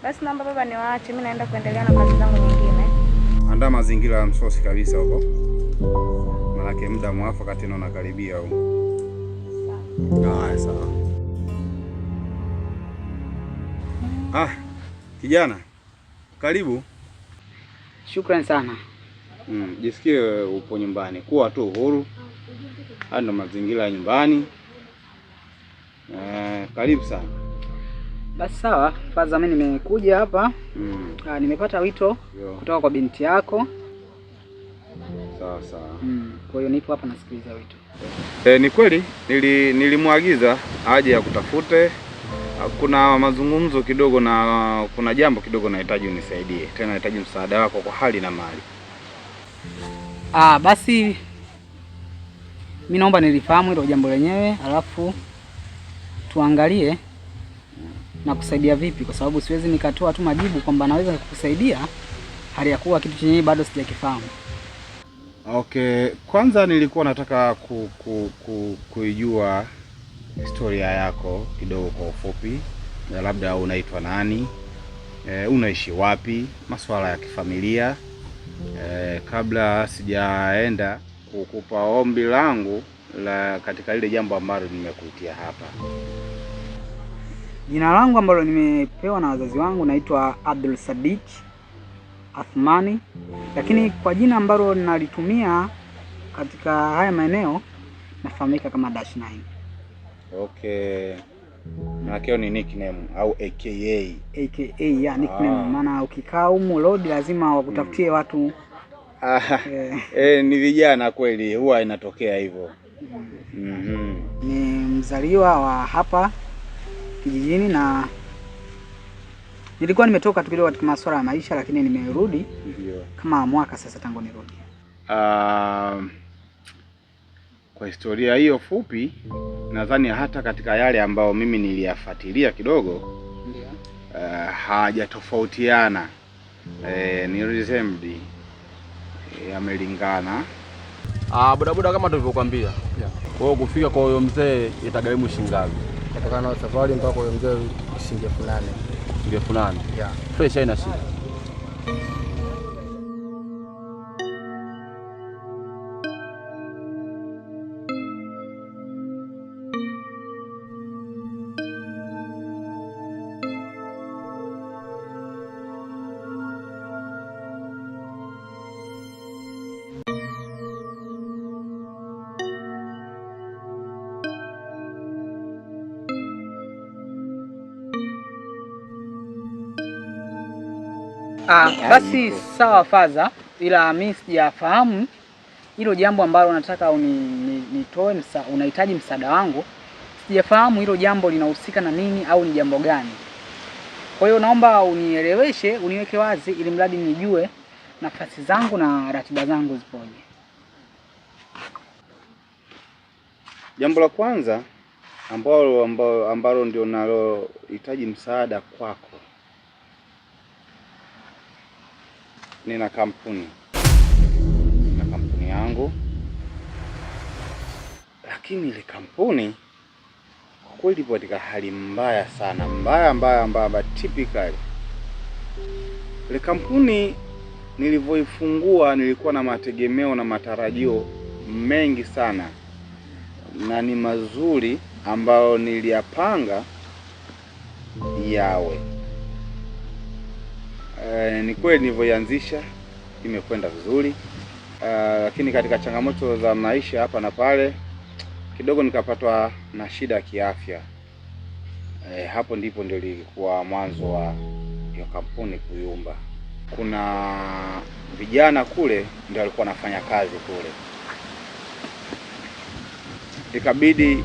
Basi naomba baba niwaache, mimi naenda kuendelea na kazi zangu nyingine. Andaa mazingira ya msosi kabisa huko, manake muda mwafaka tena unakaribia huu. Haya, sawa. Ah, kijana, karibu. Shukrani sana. Jisikie upo nyumbani, kuwa tu uhuru. Haya ndo mazingira ya nyumbani. Karibu sana. Basi sawa, Faza, mimi nimekuja hapa. Nimepata wito kutoka kwa binti yako. Sawa sawa. Kwa hiyo nipo hapa nasikiliza wito. Ni kweli nilimwagiza aje akutafute. Kuna mazungumzo kidogo na kuna jambo kidogo nahitaji unisaidie. Tena nahitaji msaada wako kwa hali na mali. Basi mimi naomba nilifahamu hilo jambo lenyewe, alafu tuangalie na kusaidia vipi, kwa sababu siwezi nikatoa tu majibu kwamba naweza kukusaidia hali ya kuwa kitu chenyewe bado sijakifahamu. Okay, kwanza nilikuwa nataka kuijua historia yako kidogo kwa ufupi, na labda unaitwa nani, unaishi wapi, masuala ya kifamilia, kabla sijaenda kukupa ombi langu la katika lile jambo ambalo nimekuitia hapa. Jina langu ambalo nimepewa na wazazi wangu naitwa Abdul Sadiq Athmani, lakini kwa jina ambalo nalitumia katika haya maeneo nafahamika kama Dash 9. Okay. Maana ni nickname au AKA. AKA ya nickname, maana ukikaa humu road lazima wakutafutie watu. Ni vijana kweli huwa inatokea hivyo. Ni mzaliwa wa hapa kijijini na nilikuwa nimetoka tu kidogo katika masuala ya maisha, lakini nimerudi kama mwaka sasa tangu nirudi. Kwa historia hiyo fupi, nadhani hata katika yale ambayo mimi niliyafuatilia kidogo, hajatofautiana. Ni resemble, yamelingana. Bodaboda kama tulivyokuambia. Kwa hiyo kufika kwa huyo mzee itagharimu shilingi ngapi? Kutokana na safari mpaka kwa huyo mzee shilingi 8,000. Shilingi 8,000. Yeah. Fresh, haina shida. Basi sawa Faza, ila mimi sijafahamu hilo jambo ambalo nataka nitoe unahitaji msaada wangu. Sijafahamu hilo jambo linahusika na nini au ni jambo gani. Kwa hiyo naomba unieleweshe, uniweke wazi ili mradi nijue nafasi zangu na ratiba zangu zipoje. Jambo la kwanza ambalo ndio nalohitaji msaada kwako, nina kampuni. Nina kampuni yangu, lakini ile kampuni kwa kweli ipo katika hali mbaya sana, mbaya mbaya mbaya, mbaya, typically. Ile kampuni nilivyoifungua nilikuwa na mategemeo na matarajio mengi sana na ni mazuri ambayo niliyapanga yawe. Ni kweli nilivyoianzisha imekwenda vizuri, lakini katika changamoto za maisha hapa na pale kidogo nikapatwa na shida ya kiafya. Hapo ndipo ndio ilikuwa mwanzo wa hiyo kampuni kuyumba. Kuna vijana kule ndio walikuwa wanafanya kazi kule, ikabidi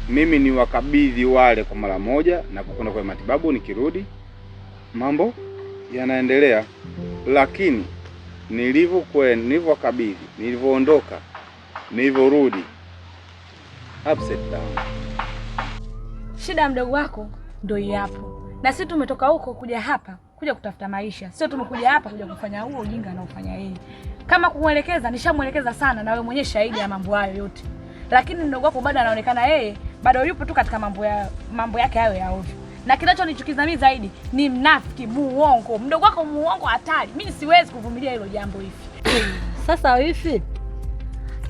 mimi niwakabidhi wale kwa mara moja na kukwenda kwa matibabu. Nikirudi mambo yanaendelea, lakini nilivyowakabidhi, nilivyoondoka, nilivyorudi, upside down. Shida ya mdogo wako ndio hii hapo. Na sisi tumetoka huko kuja hapa kuja kutafuta maisha, sio tumekuja hapa kuja kufanya huo ujinga anaofanya yeye. Kama kumwelekeza, nishamwelekeza sana na wewe mwenyewe shahidi ya mambo hayo yote. Lakini mdogo wako bado anaonekana yeye bado yupo tu katika mambo yake hayo ya ovyo. Na kinachonichukiza mimi zaidi ni mnafiki, muongo. Mdogo wako muongo hatari. Mimi siwezi kuvumilia hilo jambo hivi. Sasa wifi,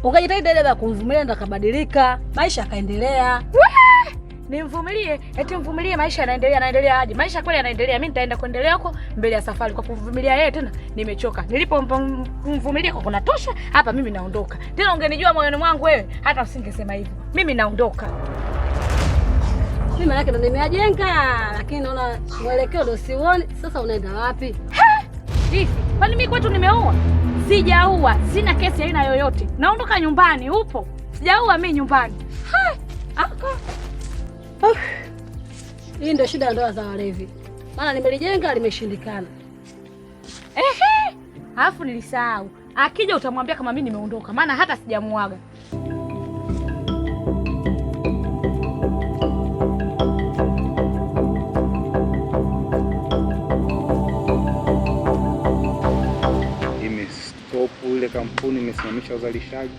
ukajitahidi dada kumvumilia ndo akabadilika, maisha yakaendelea. Nimvumilie, eti mvumilie, maisha yanaendelea. Yanaendelea aje? Maisha kweli yanaendelea. Mimi nitaenda kuendelea huko mbele ya safari kwa kuvumilia yeye tena. Nimechoka. Nilipomvumilia kwa kunatosha, hapa mimi naondoka. Tena ungenijua moyoni mwangu wewe, hata usingesema hivyo. Mimi naondoka. Mimi maana yake ndo nimeajenga, lakini naona mwelekeo ndo siuoni. Sasa unaenda wapi? Hivi, kwani mimi kwetu nimeua? Sijaua, sina kesi aina yoyote. Naondoka nyumbani, upo? Sijaua mimi nyumbani. Ha! Ako. Hii ndio shida ya ndoa za walevi. Maana nimelijenga limeshindikana. Ehe. Alafu nilisahau. Akija utamwambia kama mimi nimeondoka, maana hata sijamuaga. Imestop ile kampuni, imesimamisha uzalishaji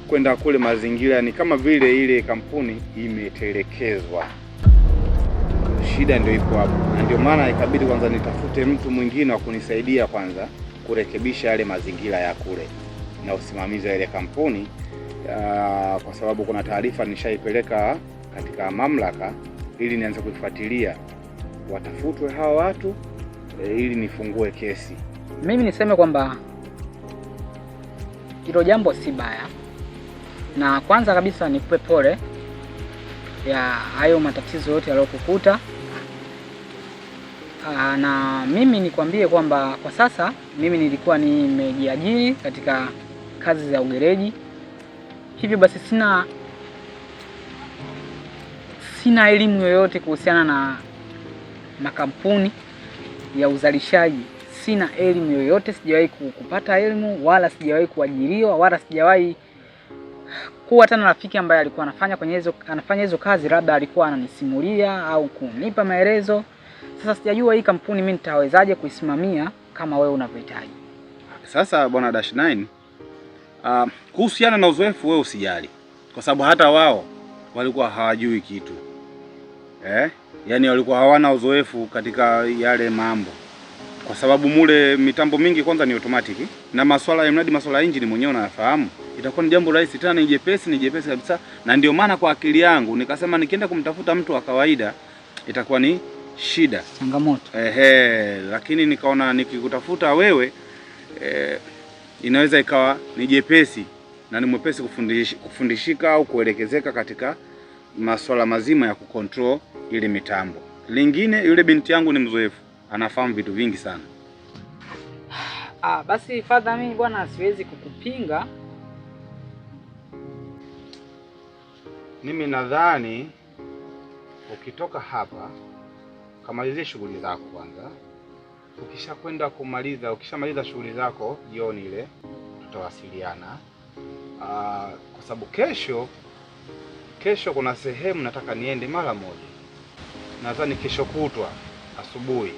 kwenda kule. Mazingira ni kama vile ile kampuni imetelekezwa. Shida ndio ipo hapo, na ndio maana ikabidi kwanza nitafute mtu mwingine wa kunisaidia kwanza kurekebisha yale mazingira ya kule na usimamizi wa ile kampuni, kwa sababu kuna taarifa nishaipeleka katika mamlaka ili nianze kuifuatilia, watafutwe hawa watu ili nifungue kesi. Mimi niseme kwamba hilo jambo si baya, na kwanza kabisa nikupe pole ya hayo matatizo yote yaliyokukuta. Na mimi nikwambie kwamba kwa sasa mimi nilikuwa nimejiajiri katika kazi za ugereji, hivyo basi sina elimu yoyote kuhusiana na makampuni ya uzalishaji. Sina elimu yoyote, sijawahi kupata elimu wala sijawahi kuajiriwa wala sijawahi kuwa hata na rafiki ambaye alikuwa anafanya kwenye hizo anafanya hizo kazi, labda alikuwa ananisimulia au kunipa maelezo. Sasa sijajua hii kampuni mimi nitawezaje kuisimamia kama wewe unavyohitaji. Sasa bwana Dash 9, kuhusiana na uzoefu wewe usijali, kwa sababu hata wao walikuwa hawajui kitu Yaani walikuwa hawana uzoefu katika yale mambo, kwa sababu mule mitambo mingi kwanza ni automatic na masuala ya mradi, masuala ya engine mwenyewe unayafahamu, itakuwa ni jambo rahisi tena ni jepesi, ni jepesi kabisa. Na ndio maana kwa akili yangu nikasema nikienda kumtafuta mtu wa kawaida itakuwa ni shida, changamoto. Ehe, lakini nikaona nikikutafuta wewe inaweza ikawa ni jepesi na ni mwepesi kufundishika au kuelekezeka katika masuala mazima ya kucontrol ile mitambo. Lingine, yule binti yangu ni mzoefu, anafahamu vitu vingi sana. Basi Father, mimi bwana siwezi kukupinga. Mimi nadhani ukitoka hapa kamalizie shughuli zako kwanza. Ukishakwenda kumaliza, ukishamaliza shughuli zako jioni ile tutawasiliana. Kwa sababu kesho kuna sehemu nataka niende mara moja. Nadhani kesho kutwa asubuhi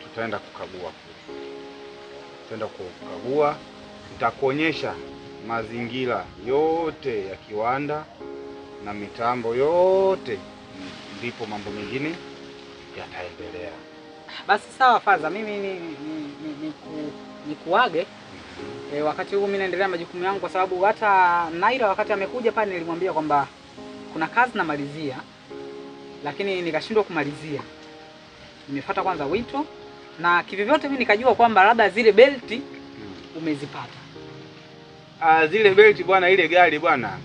tutaenda kukagua kule. Tutaenda kukagua, nitakuonyesha mazingira yote ya kiwanda na mitambo yote, ndipo mambo mengine yataendelea. Basi sawa Faza, mimi nikuage. Wakati huu mimi naendelea majukumu yangu, kwa sababu hata Naira wakati amekuja pale nilimwambia kwamba kuna kazi namalizia, lakini nikashindwa kumalizia. Nimefuata kwanza wito na kivyovyote mimi nikajua kwamba labda zile belti umezipata. Zile belti bwana, ile gari bwana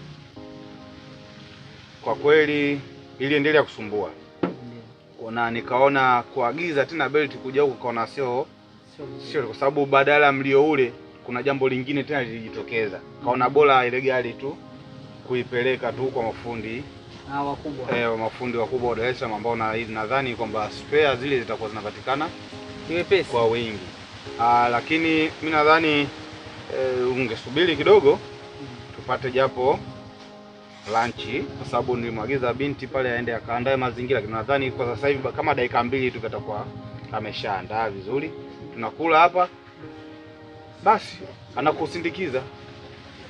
kwa kweli iliendelea kusumbua. Kuna nikaona kuagiza tena belti kuja huku kaona sio kwa sababu badala mlio ule kuna jambo lingine tena lilijitokeza. Kaona bora ile gari tu kuipeleka tu kwa mafundi wakubwa. Mafundi wakubwa wa Dar es Salaam ambao nadhani kwamba spare zile zitakuwa zinapatikana kiwepesi kwa wingi. Lakini mimi nadhani ungesubiri kidogo tupate japo lunch, kwa sababu nilimwagiza binti pale aende akaandae mazingira. Nadhani kwa sasa hivi kama dakika 2 tu katakuwa ameshaandaa vizuri. Tunakula hapa basi, anakusindikiza.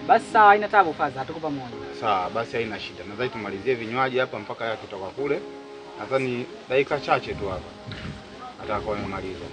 Basi sawa, haina tabu faza, tuko pamoja. Sawa, basi haina shida. Nadhani tumalizie vinywaji hapa mpaka yakitoka kule. Nadhani dakika chache tu hapa atakuwa amemaliza.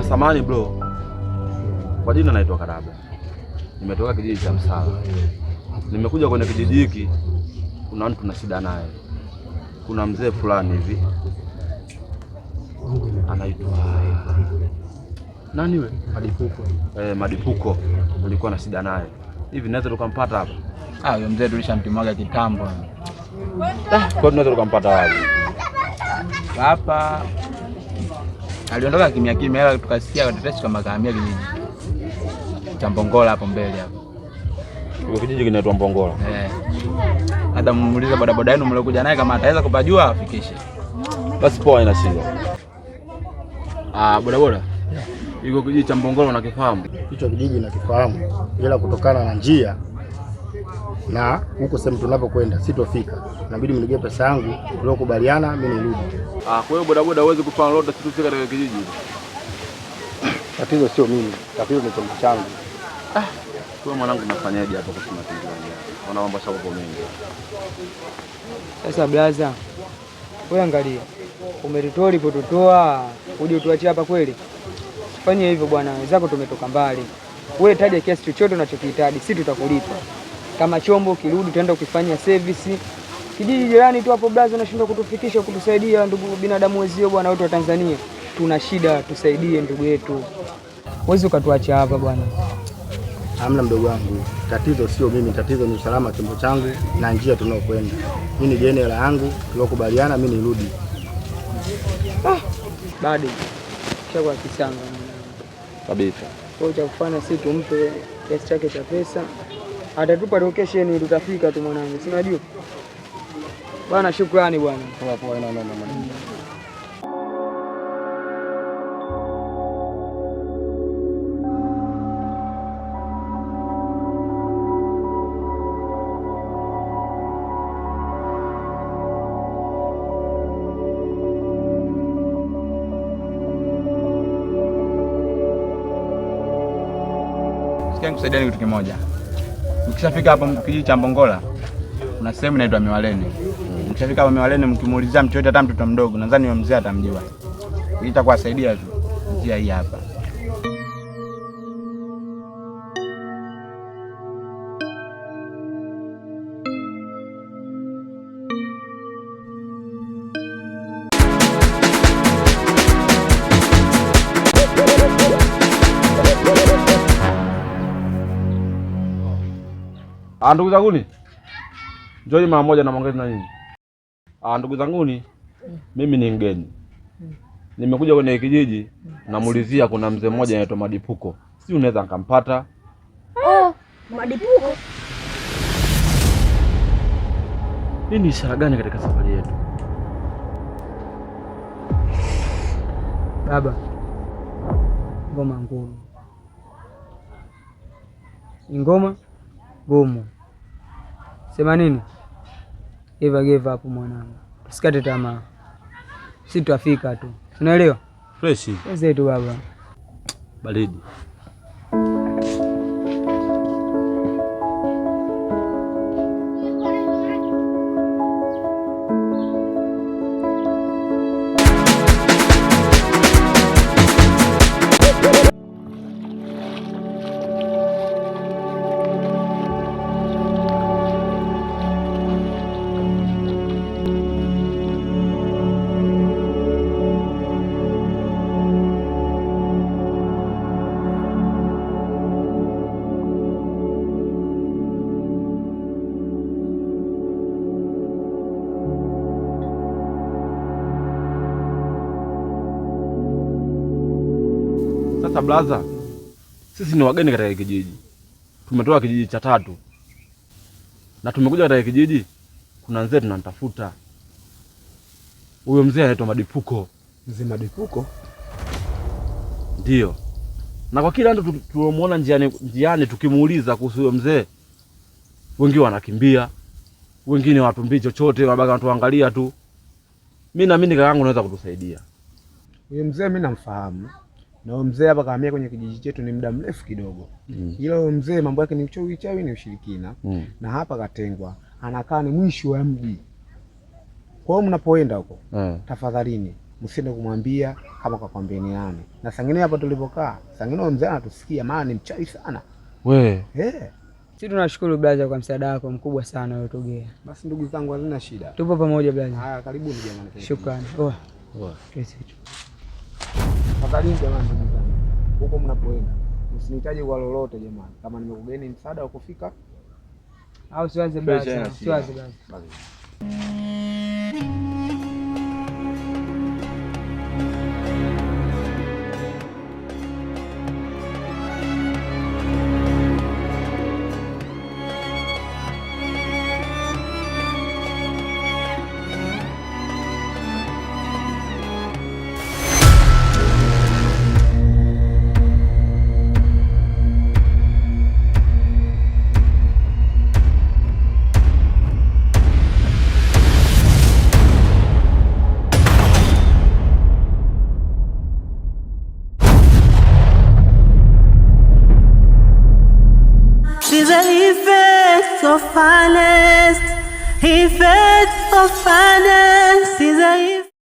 Samahani bro, kwa jina naitwa Karaba, nimetoka kijiji cha Msala. Nimekuja kwenye kijiji hiki, kuna mtu na shida naye. Kuna mzee fulani hivi anaitwa nani we? Madipuko. Madipuko, nilikuwa na shida naye hivi, naweza tukampata hapa? Ah, huyo mzee tulishamtimaga kitambo. Kwa tunaweza tukampata wapi? Hapa aliondoka kimya kimya, ila tukasikia tetesi kwamba kahamia kijiji cha Mbongola hapo mbele hapo. Kwa kijiji kinaitwa Mbongola. Eh. Hata mmuulize bodaboda yenu mliokuja naye kama ataweza kupajua afikishe. Basi poa, haina shida. Ah, bodaboda. Iko kijiji cha Mbongola unakifahamu? Hicho kijiji nakifahamu, ila kutokana na njia na huko sehemu tunapokwenda sitofika, inabidi mnigie pesa yangu tuliokubaliana, mimi nirudi. Ah, kwa hiyo bodaboda huwezi kufanya lolote sisi katika kijiji. Tatizo sio mimi, tatizo ni chombo changu. Ah, kwa mwanangu nafanyaje hapa kwa mazingira haya? Wana mambo sababu mengi. Sasa blaza, wewe angalia, umetutoa ulipotutoa, uje utuachie hapa kweli? Usifanye hivyo bwana, wenzako tumetoka mbali. Wewe taja kiasi chochote unachokihitaji, sisi tutakulipa. Kama chombo kirudi tutaenda kukifanyia service. Kijiji jirani tu hapo blaza, unashindwa kutufikisha kutusaidia ndugu binadamu wezio bwana, wetu wa Tanzania. Tuna shida, tusaidie ndugu yetu. Huwezi ukatuacha hapa bwana. Hamna mdogo wangu, tatizo sio mimi, tatizo ni usalama chombo changu na njia tunayokwenda. Mimi ni hela yangu tuliokubaliana, mimi nirudi. Bado kishakuwa kisanga kabisa. Kwa hiyo cha kufanya si tumpe kiasi chake cha pesa, atatupa location, tutafika tu mwanangu, si unajua bwana. Shukrani bwana. Poa poa, no no no. Sikia nikusaidieni kitu kimoja. Mkishafika hapo kijiji cha Mbongola kuna sehemu inaitwa Miwaleni. Mkishafika hapo Miwaleni mkimuulizia mtu yote hata mtoto mdogo, nadhani yule mzee atamjua. Itakuwasaidia tu njia hii hapa. Ah, ndugu zanguni, njoni mara moja na mwongezi na nyinyi. Ah, ndugu zanguni, mimi ni mgeni. Nimekuja kwenye kijiji namuulizia kuna mzee mmoja anaitwa Madipuko. Si unaweza nikampata? Oh, Madipuko. Hii ni ishara gani katika safari yetu? Baba, ngoma ngumu. Ngoma gumu. Sema nini? Give give up mwanangu. Tusikate tamaa. Sisi tutafika tu. Unaelewa? Fresh. Zetu baba. Baridi. Sasa blaza, sisi ni wageni katika kijiji. Tumetoka kijiji cha tatu na tumekuja katika kijiji, kuna mzee tunamtafuta. Huyo mzee anaitwa Madipuko. Mzee Madipuko? Ndio. Na kwa kila mtu tulimuona njiani tukimuuliza kuhusu huyo mzee, wengi wanakimbia, wengine watumbii chochote, wanabaki wanatuangalia tu. Mimi naamini kakaangu anaweza kutusaidia. Huyo mzee mimi namfahamu. Na huyo mzee hapa kahamia kwenye kijiji chetu ni muda mrefu kidogo. Ila huyo mzee mambo yake ni uchawi, uchawi ni ushirikina. Na hapa katengwa, anakaa ni mwisho wa mji. Kwa hiyo mnapoenda huko, tafadhalini msiende kumwambia kama kakwambieni nani. Na sangine hapa tulipokaa, sangine huyo mzee anatusikia maana ni mchawi sana. We. Sisi tunashukuru brother kwa msaada wako mkubwa sana uliotugea. Basi ndugu zangu hazina shida. Tupo pamoja brother. Haya, karibuni jamani. Shukrani. Oa. Oa. Tafadhalini jamani ndugu zangu. Huko mnapoenda msinihitaji kwa lolote jamani. Kama nimekugeni msaada wa kufika au siwaze brother, siwaze brother. She's an effect of finest, effect of finest. She's a